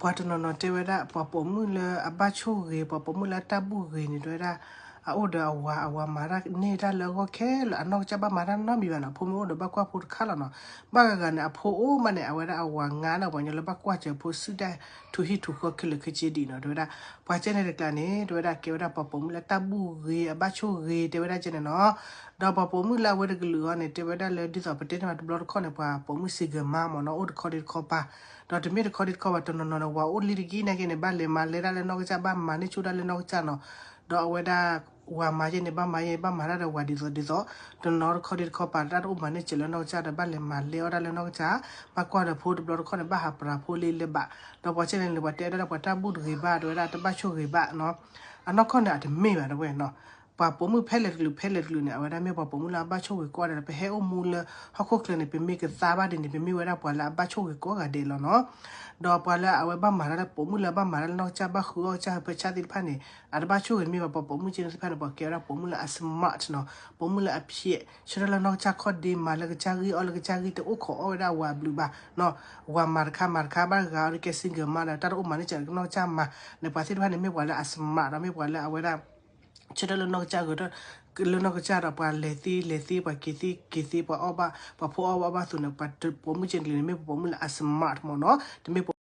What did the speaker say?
ပှၤတနီၤနီၤတဲဝဲဒၣ် ပှၤပိာ်မုၣ်လၢအဘၣ်ဆိၣ်ဂ့ၤ ပှၤပိာ်မုၣ်လၢအတၢ်ဘူၣ်ဂ့ၤန့ၣ် တဲဝဲဒၣ် အအိၣ်ဒီးအဝၤ အဝၤမၤတၢ်န့ၢ်တၢ်လၢအဂီၢ်ခဲလၢာ် အနီၢ်ကစၢ်ဘၣ်မၤတၢ်နီတမံၤဘၣ်နီၤ ဖိမ့ၢ်အိၣ်ဒီးဘၣ်ကွၢ်ဖိတခါလီၤနီၤ ဘၣ်ဂၤဂၤန့ၣ် အဖိအိၣ်မးန့ၣ် အဝဲဒၣ်အဝၤငါဒီးပှၤညီလၢဘၣ်ကွၢ်စၢၤဖိစုတၢ်ထူဟံၣ်ထူဃီခဲလၢာ်ခဲဆ့ဒံးနီၤ တဲဝဲဒၣ် ပှၤကဲန့ၣ်တကျါန့ၣ် တဲဝဲဒၣ် ကဲဝဲဒၣ်ပှၤပိာ်မုၣ်လၢတၢ်ဘူၣ်ဂ့ၤ အဘၣ်ဆိၣ်ဂ့ၤ တဲဝဲဒၣ်ကဲန့ၣ်နီၤ ဒီးပှၤပိာ်မုၣ်လၢအဝဲတကလုာ်အံၤန့ၣ် တဲဝဲဒၣ်လၢဒ်သိးပတဲန့ၣ်မးတဘျီတခီၣ်န့ၣ် ပှၤပိာ်မုၣ် single mom မ့ၢ်နီၤ အိၣ်တခီဒံးတခီပၤ ဒီးတမ့ၢ်တခီဒံးတခီပၤ တနီၤနီၤန့ၣ် ဝၤအိၣ်လံတက့ၢ်နာ်က့န့ၣ် ဘၣ်လဲၤမၤလဲၤတၢ်လၢနီၢ်ကစၢ် ဘၣ်မၤန့ၢ်ဆိတၢ်လၢနီၢ်ကစၢ်နီၤ ဒီးအဝဲဒၣ် ဝၤမၤယဲန့ၣ် ဘၣ်မၤယဲ ဘၣ်မၤတၢ်ဒီးဝၤဒ်သိးဒ်သိး တနီၤတခီဒံးတခီပၤ တၢ်တအိၣ်မၤန့ၢ်စၢၤလၢနီၢ်ကစၢ်ဒီး ဘၣ်လဲၤမၤလဲၤအီၣ်တၢ်လၢနီၢ်ကစၢ် ဘၣ်ကွၢ်ဒီးဖိတဘျီတခီၣ်န့ၣ် ဘၣ်ဟးပြးဖိလံလၢဘၣ် ဒီးပှၤကဲန့ၣ်န့ၣ် ပှၤတဲဒၣ်ဒီးပှၤတၢ်ဘူၣ်တဂ့ၤဘၣ် တဲဝဲဒၣ်တဘၣ်ဆိၣ်ဂ့ၤဘၣ်နီၤ အနီၢ်ကီၢ်န့ၣ် အတမ့ၢ်ဘၣ်တဝဲနီၤ ပှၤပိာ်မုၣ်ဖဲလဲၣ်တကလုာ် ဖဲလဲၣ်တကလုာ်န့ၣ် အဝဲဒၣ်မ့ၢ်ပှၤပိာ်မုၣ်လၢအဘၣ်ဆိၣ်ဂ့ၤကိးဂၤဒဲးလီၤ ပဟဲအိၣ်မူလၢဟီၣ်ခိၣ်ချၢန့ၣ် ပမ့ၢ်ကသါဘၣ်ဒ်န့ၣ် ပမ့ၢ်ဝဲဒၣ်ပှၤလၢအဘၣ်ဆိၣ်ဂ့ၤကိးဂၤဒဲးလီၤနီၤ ဒီးပှၤလၢအဝဲဘၣ်မၤတၢ်လၢပိာ်မုၣ်လၢအဘၣ်မၤတၢ်လၢနီၢ်ကစၢ် ဘၣ်ဃုအီၣ်ကစၢ်ဟၢဖၢဆၣ်သ့ၣ်တဖၣ်န့ၣ် အတဘၣ်ဆိၣ်ဂ့ၤမ့ၢ်ဘၣ် ပှၤပိာ်မုၣ်ကဲန့ၣ်သ့ၣ်တဖၣ်န့ၣ် ပှၤကဲဝဲဒၣ်ပိာ်မုၣ်လၢအ smart နီၤ ပိာ်မုၣ်လၢအဖျဲး ဆၢထၢၣ်လၢနီၢ်ကစၢ်ခီၣ်ဒ့ မၤလၢကစၢ်ဂံၢ် အီၣ်လၢကစၢ်ဂံၢ် တအိၣ်ခိးအီၣ်ဝဲဒၣ်ဝၤဘျုးဘၣ်နီၤ ဝၤမၤတခါမၤတခါ ဘၣ်တဂၤအီၤဒီးကဲ single mom ဒီးတၢ်တအိၣ်မၤန့ၢ်စၢၤနီၢ်ကစၢ်မၤ န့ၣ်ပှၤသ့ၣ်တဖၣ်န့ၣ် မ့ၢ်ပှၤလၢအ smart ဒီးမ့ၢ်ပှၤလၢအဝဲဒၣ် ဆၢထၢၣ်လၢနီၢ်ကစၢ်ဂ့ၤ လၢနီၢ်ကစၢ်ဒီး ပှၤလဲၤသ့လဲၤသ့ ပှၤက့ၤသ့က့ၤသ့ ပှၤအီၣ်ဘၣ် ပှၤဖိအီၣ်ဘၣ်အီဘၣ်အသိးန့ၣ် ပှၤပိာ်မုၣ်ကဲန့ၣ်န့ၣ် မ့ၢ်ပှၤပိာ်မုၣ်လၢအ smart မ့ၢ်နီၤ တမ့ၢ်